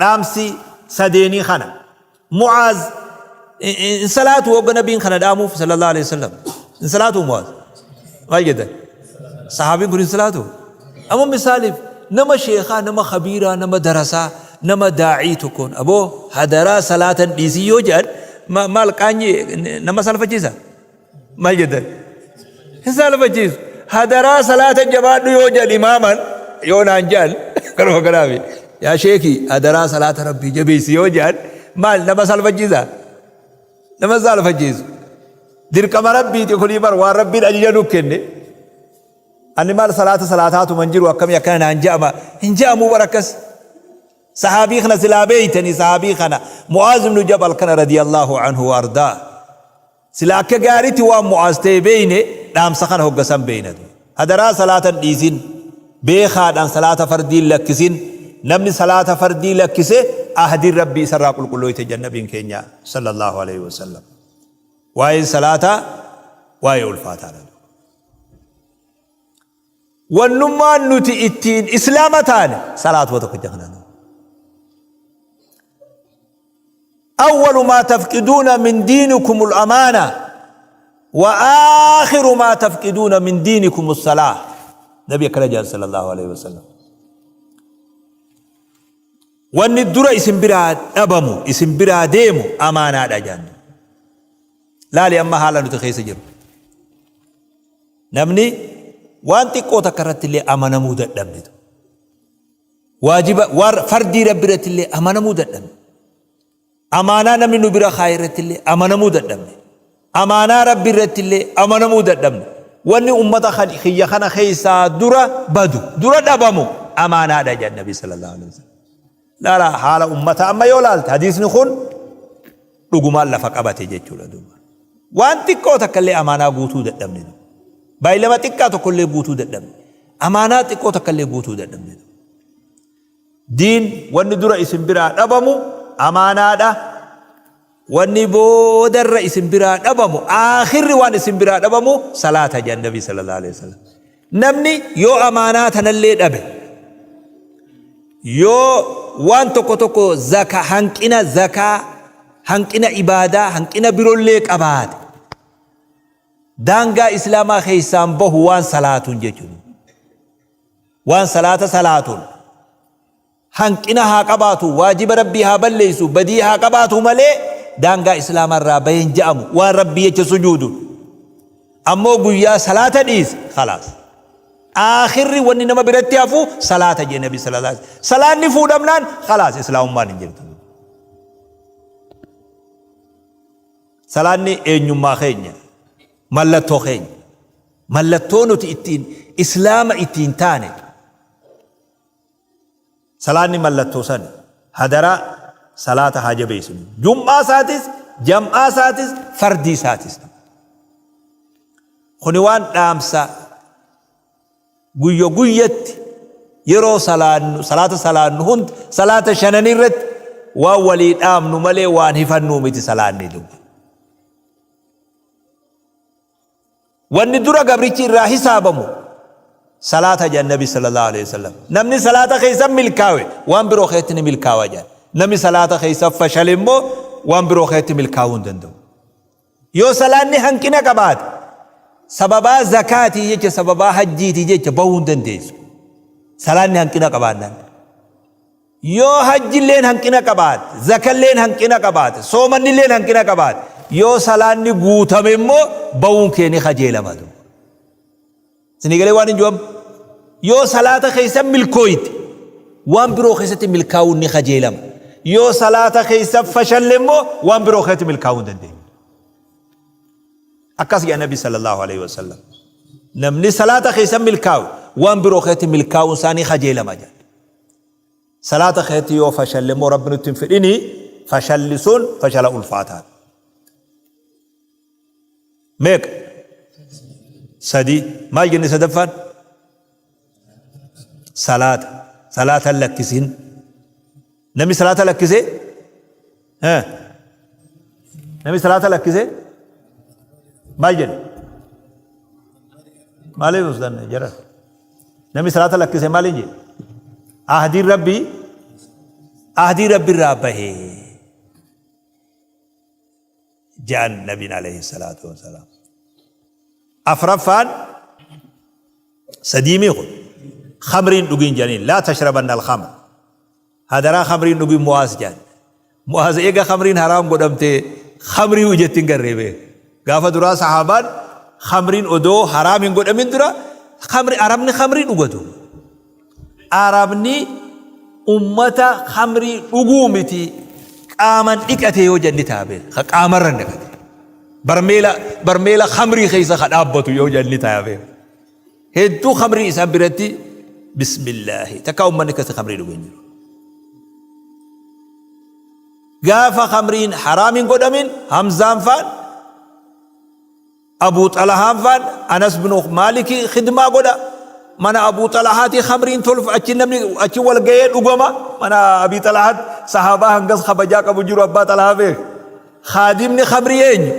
Dhaamsi sadeenii kana. Mu'aaz hin salaatu hogga nabiin kana dhaamuuf sallallahu alaihi wasallam. Hin salaatu Mu'aaz. Maal jettan? Sahaabiin kun hin salaatu. Amma misaaliif nama sheekaa, nama khabiiraa, nama darasaa, nama daa'ii tokkoon aboo hadaraa salaatan dhiisii yoo jedhan maal qaanyi nama salfachiisa? Maal jettan? Hin saalfachiisu. Hadaraa salaata jabaadhu yoo jedhan imaaman yoo naan jedhan kanuma kanaafi. Yaa sheekii hadaraa salaata rabbii jabeessi yoo jedhan maal nama saalfachiisa? Nama saalfachiisu. Dirqama rabbiiti kunii bar waan rabbiin ajaja nu kenne. Ani maal salaata salaataatuma hin jiru akkamii akkana naan je'ama hin je'amuu bar akkas. Sahaabii kana silaa beeytanii sahaabii kana Mu'aaz ibnu Jabal kana radiyallahu anhu wa ardaa. Sila akka gaaritti waan Mu'aaz ta'e beeyne dhaamsa kana hogga san beeyna duuba. Hadaraa salaata hin dhiisin, beekhaadhaan salaata fardii hin lakkisin, namni salaata fardii lakkise ahdiin Rabbii isarraa qulqullooyte jedhan Nabiin keenya sallallahu aleyhi wa sallam. Waa'een salaataa waa'ee ulfaataadha duuba. Wannummaan nuti ittiin islaama taane salaatuma tokkicha kana. Awwalu maa tafqiduuna min diinikum al-amaana wa aakhiru maa tafqiduuna min diinikum as-salaah. Nabi akkana jedhan sallallahu alaihi wasallam. Wanni dura isin biraa dhabamu isin biraa deemu amaanaadha jedhan. Laali amma haala nuti keessa jiru. Namni waan xiqqoo takka irratti illee amanamuu dadhabne. Waajiba waan fardii rabbi irratti illee amanamuu dadhabne. Amaanaa namni nu bira kaa'e irratti illee amanamuu dadhabne. Amaanaa rabbi irratti illee amanamuu dadhabne. Wanni ummata kiyya kana keessaa dura badu dura dhabamu amaanaadha jedhan Nabi sallallahu alaihi wasallam. Laala haala ummata amma yoo laalte hadiisni kun dhugumaan lafa qabate jechuudha duuba. Waan xiqqoo takka illee amaanaa guutuu dadhabne. Baay'ilama xiqqaa tokko illee guutuu dadhabne. Amaanaa xiqqoo takka illee guutuu dadhabne. Diin wanni dura isin biraa dhabamu amaanaadha. Wanni boodarra isin biraa dhabamu aakhirri waan isin biraa dhabamu salaata jedhan Nabi sallallahu alaihi wasallam. Namni yoo amaanaa tanallee dhabe yoo waan tokko tokko zaka hanqina zakaa hanqina ibaadaa hanqina birollee qabaate daangaa islaamaa keessaan bahu waan salaatuun jechuudha. Waan salaata salaatuun Hanqina haa qabaatu, waajiba Rabbii haa balleessu, badii haa qabaatu malee daangaa Islaamaa irraa bahe hin ja'amu waan Rabbii jecha sujuuduun. Ammoo guyyaa salaata dhiise khalaas. Aakhirri wanni nama biratti hafu salaata jee Nabi sallallahu alaihi wasallam. Salaanni fuudhamnaan khalaas Islaamummaan hin jirtu. Salaanni eenyummaa keenya, mallattoo keenya, mallattoo nuti ittiin Islaama ittiin taane. Salaanni mallattoo sani. Hadaraa salaata haa jabeessinu. Jum'aa isaatis, jam'aa isaatis, fardii isaatis. Kuni waan dhaamsa guyya guyyatti yeroo salaannu salaata salaannu hunda salaata shananii irratti waan walii dhaamnu malee waan hifannuu miti salaanni duuba. Wanni dura gabrichi irraa hisaabamu salaata jedhan Nabi sallallahu alaihi wasallam. Namni salaata keessa milkaawe waan biroo keessatti ni milkaawa jedhan. Namni salaata keessa fashale immoo waan biroo keessatti milkaa'uu hin danda'u. Yoo salaanni hanqina qabaate sababaa zakaatii jecha sababaa hajjiitii jecha bahuu hin dandeessu. Salaanni hanqina qabaannaan. Yoo hajjilleen hanqina qabaate, zakalleen hanqina qabaate, soomannilleen hanqina qabaate, yoo salaanni guutame immoo bawuun kee ni kajeelama duuba. Isinii galee waan hin ju'am? Yoo salaata keessa milkooyte waan biroo keessatti milkaa'uun ni kajeelama. Yoo salaata keessa fashalle immoo waan biroo keessatti milkaa'uu hin dandeenyu. Akkas jedha Nabi sallallahu alaihi wasallam. Namni salaata keessa milkaa'u waan biroo keessatti milkaa'uun isaa ni kajeelama jedha. Salaata keetti yoo fashalle immoo Rabbi nutti hin fedhini fashalli sun fashala ulfaataadha. Meeqa? Sadi. Maal jenne sadaffaan? Salaata. Salaata hin lakkisin. Namni salaata lakkise? Namni salaata lakkise? Maal jedhe? Maaliif ustan jara? Namni salaata lakkise maal hin jedhe? Ahdiin Rabbii Ahdii Rabbirraa bahe je'an Nabiin alayhi salaatu wassalaam. Afraffaan sadiimii kun khamriin dhugiin jedhaniin laa tashrabanna alkhamr. Hadaraa khamriin dhugin Mu'aaz jedhan. Mu'aaz eega khamriin haraam godhamte khamrii ijatti hin garree beek. Gaafa duraa sahaabaan khamriin odoo haraam hin godhamin dura khamri arabni khamrii dhugatu. Arabni ummata khamrii dhuguu miti qaaman dhiqate yoo jenni ta'a beek. Ka qaamarra dhiqate. Barmeela barmeela khamrii keessa ka dhaabbatu yoo jenni ta'a beek. Hedduu khamrii isaan biratti bismillaahi takkaa ummanni akkasi khamrii dhugu hin jiru. Gaafa khamriin haraam hin godhamin Hamzaan faan Abuu Xalahaan faan Anas bin Maaliki khidmaa godha. Mana Abuu Xalahaatii khamriin tolfa achi namni achi wal ga'ee dhugama. Mana Abii Xalahaat sahaabaa hangas kabajaa qabu jiru abbaa Xalahaa beek. Khaadimni khamrii eenyu?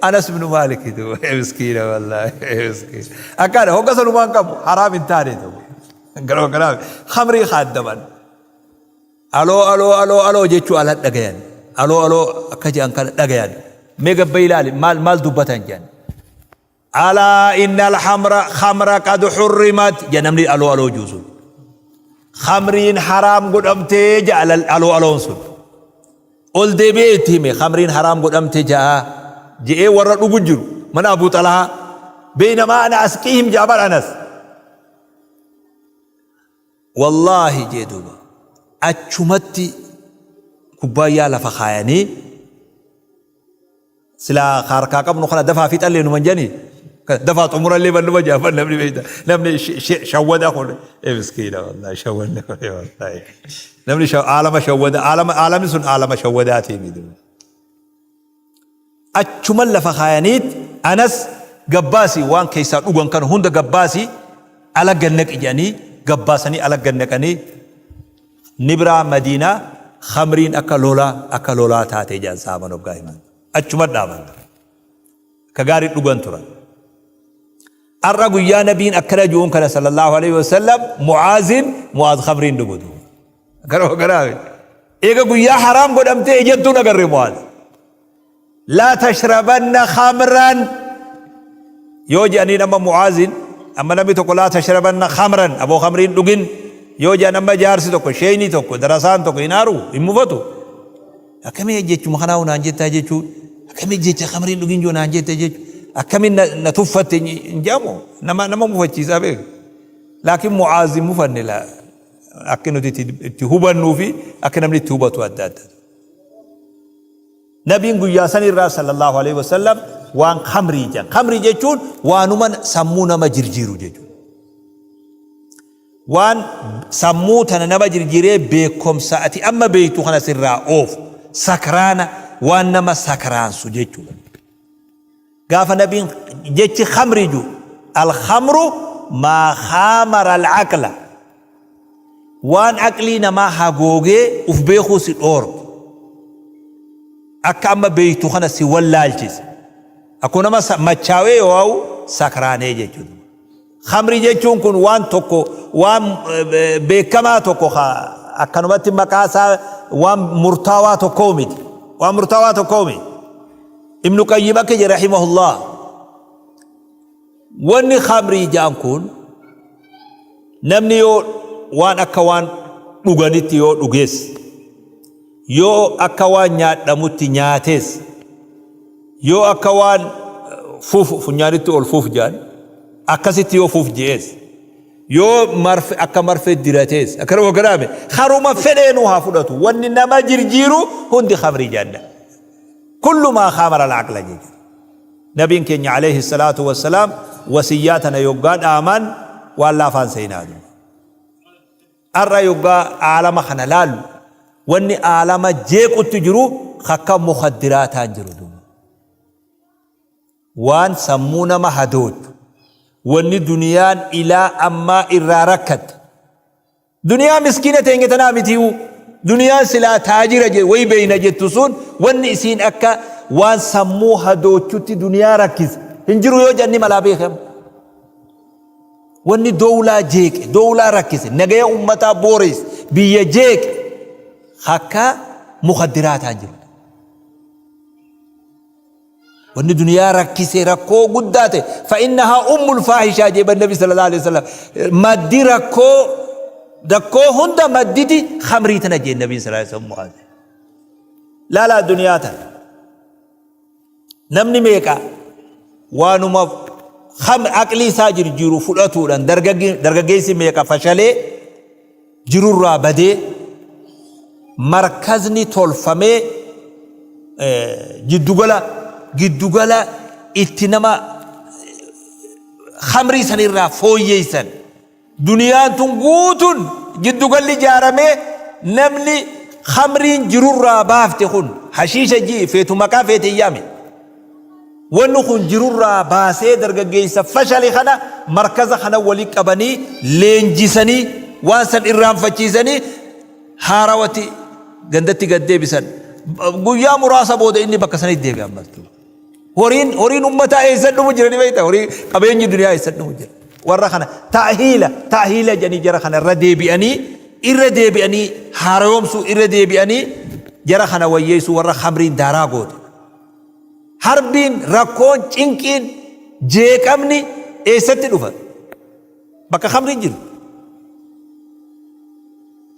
Anas ibn Maalik duuba miskiina wallaahi miskiina. Akkana hogga sanumaan qabu haraam hin taane duuba. Garuu kanaaf khamrii khaaddaman. Aloo aloo aloo aloo jechuu ala dhagayan. Aloo aloo akka jedhan kana dhagayan. Mee gabba ilaali maal maal dubbatan jedhan. Alaa inna alhamra khamra qad hurrimat jedha namni aloo aloo jiru sun. Khamriin haraam godhamtee jedha aloo aloon sun. Ol deebi'ee itti hime khamriin haraam godhamte ja'a je'ee warra dhugu jiru mana Abuu Xalahaa beeynamaa ana asqiihim ja'a bar Anas. Wallaahi jee duuba achumatti kubbaayyaa lafa kaayanii Silaa ka harkaa qabnu kana dafaa fixallee numan jedhanii dafaa xumurallee ban numa jedhan namni beekta namni shawwada kun ee miskiina wallahi shawwanni kun wallahi namni aalama shawwada aalama aalamni sun aalama shawwadaatii miti achuman lafa kaayaniit anas gabbaasi waan keessaa dhugan kana hunda gabbaasi ala gannaqi jedhanii gabbaasanii ala gannaqanii Ni biraa Madiinaa khamriin akka lolaa akka lolaa taate jedhan sahaaban hoggaa himan. Achuma dhaaban. Akka gaarii dhugan turan. Har'a guyyaa nabiin akkana ju'uun kana sallallahu alaihi wasallam Mu'aazin Mu'aaz khamriin dhugu duuba. Gara garaa eega guyyaa haraam godhamtee ijattuun agarre Mu'aaz. Laa tashrabanna khamran yoo jedhaniin amma Mu'aazin amma namni tokko laa tashrabanna khamran aboo khamriin dhugin yoo jedhan amma jaarsi tokko sheeyni tokko darasaan tokko hin aaru hin mufatu akkamii jechuma kanaa naan jettaa jechuun akkamii jecha khamriin dhugin joo naan jette jechuun akkamiin na tuffatte hin jedhamu nama nama mufachiisaa beeku laakiin Mu'aaz hin mufanne laa akka nuti itti hubannuu fi akka namni itti hubatu adda adda. Nabiin guyyaa san irraa sallallahu aleyhi wa sallam waan khamrii jedhan. Khamrii jechuun waanuma sammuu nama jirjiiru jechuudha. Waan sammuu tana nama jirjiiree beekomsa ati amma beektu kana sirraa oofu sakraana waan nama sakraansu jechuudha. Gaafa nabiin jechi khamrii jiru alkhamru maa khaamara alaqla waan aqlii namaa hagoogee uf beekuu si dhoorge akka amma beektu kana si wallaalchise akkuma nama machaawee yoo sakraanee jechuudha. Khamrii jechuun kun waan tokko waan beekamaa tokko ka akkanumatti maqaa isaa waan murtaawaa tokkoo miti. Waan murtaawaa tokkoo miti. Ibnu Qayyim akka jedhe rahimahullah wanni khamrii jedhan kun namni yoo waan akka waan dhuganitti yoo dhugees yoo akka waan nyaadhamutti nyaates Yoo akka waan fuuf funyaanitti ol fuuf jedhan akkasitti yoo fuuf je'ees yoo marfe akka marfee diratees akkanuma garaame haruma fedheenuu haa fudhatu wanni nama jirjiiru hundi khamrii jedhan kullu maa khamara al-aqla jechuudha. Nabiin keenya alayhi salaatu wassalaam wasiyyaa tana yoggaa dhaaman waan laafaan seenaa jiru. Har'a yoggaa aalama kana laallu wanni aalama jeequtti jiru akka mukaddiraataan jiru duuba. Waan sammuu nama hadoochu wanni duniyaan ilaa ammaa irraa rakkatte. Duniyaa miskiina teenya tanaa mitiiwu duniyaan silaa taajira wayi beeyna jettu sun wanni isiin akka waan sammuu hadoochutti duniyaa rakkise hin jiru yoo jenni malaa beekamu. Wanni dowlaa jeeqe, dowlaa rakkise, nagaya ummataa booreesse, biyya jeeqe, Akka mukaddiraataan jiru. Wanni duniyaa rakkise rakkoo guddaa ta'e fa'innahaa ummul faahishaa jee ban nabi sallallahu alaihi wasallam maddi rakkoo rakkoo hunda madditi khamrii tana jee nabi sallallahu alaihi wasallam Mu'aaz. Laalaa duniyaa tana. Namni meeqa waanuma kham aqlii isaa jirjiiru fudhatuudhaan dargaggeessi meeqa fashalee jirurraa badee markazni tolfamee jiddugala giddugala itti nama khamrii sanirraa fooyyeessan. Duniyaan tun guutuun giddugalli ijaaramee namni khamriin jirurraa baafte kun hashiisha ji'i feetu maqaa feete hin yaame. Wanni kun jirurraa baasee dargaggeessa fashale kana markaza kana wali qabanii leenjisanii waan san irraanfachiisanii haarawatti gandatti gad deebisan. Guyyaa muraasa booda inni bakka sanitti deebi'a ammas. Horiin horiin ummataa eessan dhumu jira ni beekta horii qabeenyi duniyaa eessan dhumu jira. Warra kana ta'hiila ta'hiila jedhanii jara kana irra deebi'anii irra deebi'anii haaromsuu irra deebi'anii jara kana wayyeessuu warra khamriin daaraa goote. Harbiin rakkoon cinqiin jeeqamni eessatti dhufa? Bakka khamriin jiru.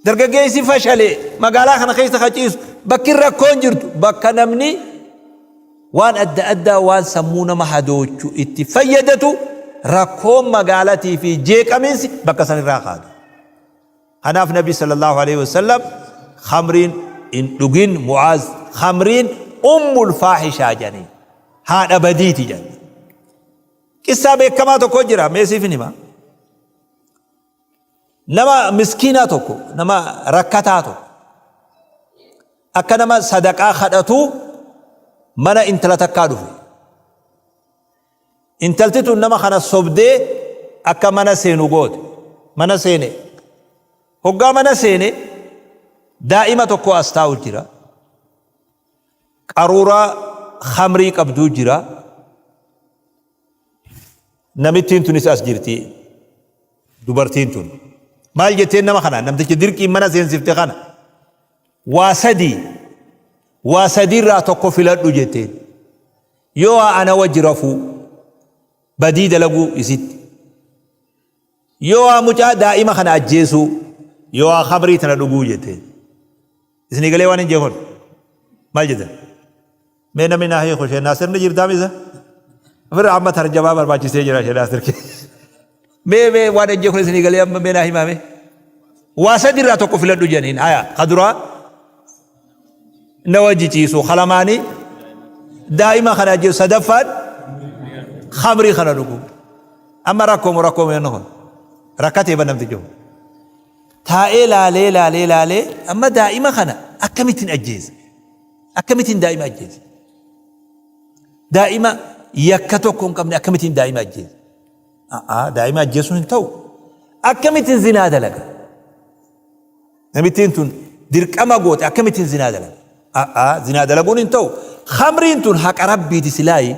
Dargaggeessi fashalee magaalaa kana keessa ka ciisu bakki rakkoon jirtu bakka namni waan adda addaa waan sammuu nama hadoochu itti fayyadatu rakkoon magaalatii fi jeeqaminsi bakka san irraa kaatu. Kanaaf Nabi sallallahu alaihi wasallam khamriin hin dhugin Mu'aaz khamriin ummul faahishaa jedhanii haadha badiiti jedhanii. Qissaa beekamaa tokko jira mee siif hin hima. Nama miskiinaa tokko, nama rakkataa tokko, akka nama sadaqaa kadhatu mana intala takkaa dhufe. Intalti tun nama kana sobdee akka mana seenu goote. Mana seene. Hoggaa mana seene daa'ima tokko as taa'u jira. Qaruuraa khamrii qabduu jira. Namittiin tunis as jirti. Dubartiin tun. Maal jetteen nama kana namticha dirqiin mana seensifte kana. Waa sadii. Waa sadiirraa tokko filadhu jetteen. Yoo ana wajji rafuu badii dalaguu isitti. Yoo waa mucaa daa'ima kana ajjeesuu yoo waa khamrii tana dhuguu jetteen. Isinii galee waan hin jee kun. Maal jettan? Mee namni naa hiiku ishee Naasir ni jirtaa misa? Ofirra amma tarjamaa barbaachisee jira ishee Naasir kee. Mee mee waan hin jee kun isinii galee amma mee naa himaa mee. Waa sadi irraa tokko filadhu jedhaniin haya ka duraa na wajji ciisu kalamaanii daa'ima kana ajjeesu sadaffaan khamrii kana dhugu. Amma rakkoomu rakkoomu jennu kun rakkatee ban namtichi kun. Taa'ee laalee laalee laalee amma daa'ima kana akkamittiin ajjeesa? Akkamittiin daa'ima ajjeesa? Daa'ima yakka tokko hin qabne akkamittiin daa'ima ajjeesa? A'aa daa'ima ajjeesuun hin ta'u. Akkamittiin zinaa dalaga? Namittiin tun dirqama goote akkamittiin zinaa dalaga? A'aa zinaa dalaguun hin ta'u. Khamriin tun haqa rabbiiti silaayi.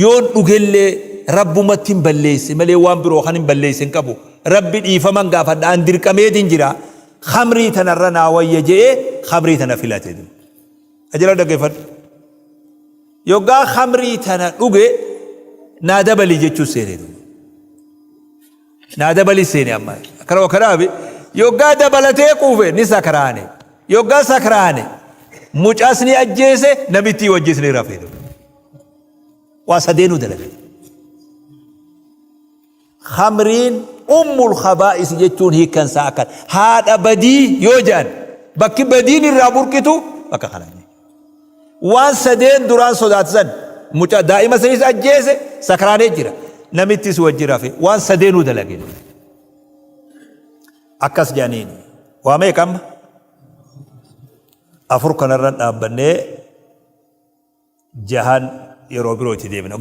Yoon dhugellee rabbumatti hin balleesse malee waan biroo kan hin balleesse hin qabu. Rabbi dhiifaman gaafadha an dirqameetiin jira. Khamrii tanarra naa wayya je'ee khamrii tana filate. Ajala dhaggeeffadhu. Yoggaa khamrii tana dhuge naa dabali jechuu seene. Naa dabali seene amma. Akkana kanaafi yoggaa dabalatee quufe ni sakraane. Yoggaa sakraane mucaas ni ajjeese namittii wajjis ni rafe. Waa sadeenuu dalage. Khamriin ummul khabaa'is jechuun hiikkan isaa akkan haadha badii yoo jedhan bakki badiin irraa burqitu bakka kana. Waan sadeen duraan sodaatisan mucaa daa'ima sanis ajjeese sakraanee jira. Namittis wajji rafe waan sadeenuu dalage. Akkas jedhaniin waa meeqa amma? Afur kanarra dhaabbannee jahan yeroo biroo itti deebina.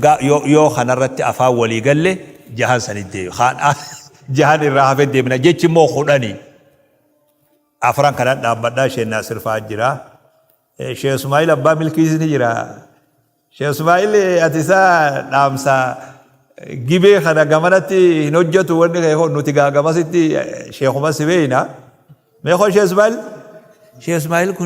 Yoo kanarratti afaan walii galle jahan sanitti deebina. Jahan irraa hafe deebina. Jechi immoo kudhanii. Afran kanan dhaabbadha Sheek Naasir fa'aa jira. Sheek Ismaa'il abbaa milkiis ni jira. Sheek Ismaa'il ati isaa dhaamsa gibee kana gamanatti hin hojjetu wanni kee kun nuti gaa gamasitti sheekuma si beeyna. Mee koo Sheek Ismaa'il? Sheekh Ismaa'il kun.